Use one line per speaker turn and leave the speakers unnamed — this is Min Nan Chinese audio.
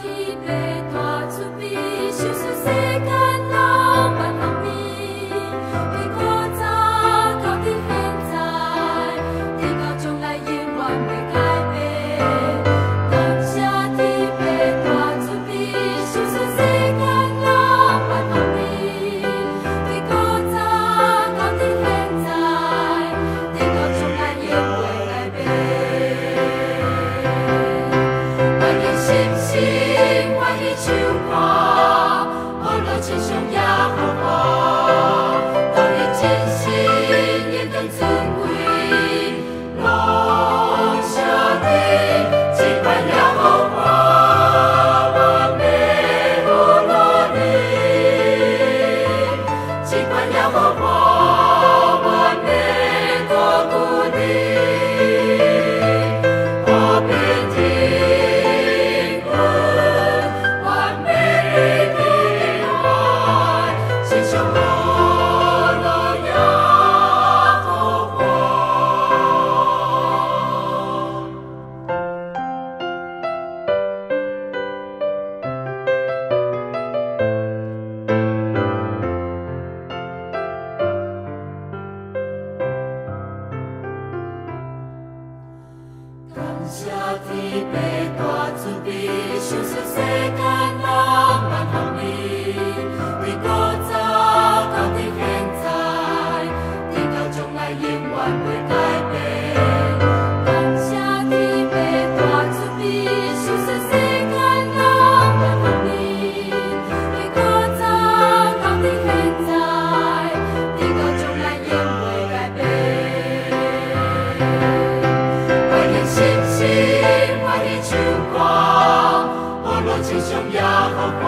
天父大慈悲，賞賜世間人萬福美。對古早到佇現在，直到將來永遠袂改變。感謝天父大慈悲，賞賜世間人萬福美。對古早到佇現在，直到將來永袂改變。願因心心歡喜唱歌，無論親像耶和華，當以真心應當尊貴，攏謝你，敬拜耶和華，完美無羅你，敬拜耶和華，完美多鼓勵。和平平安，完美的愛，親像無羅耶和華。感謝天父大慈悲，賞賜世間人萬福美。對古早到佇現在，直到將來永遠袂改變。感謝天父大慈悲，賞賜世間人萬福美。對古早到佇現在，直到將來永袂改變。願因心心歡喜唱歌，無論親像耶和華，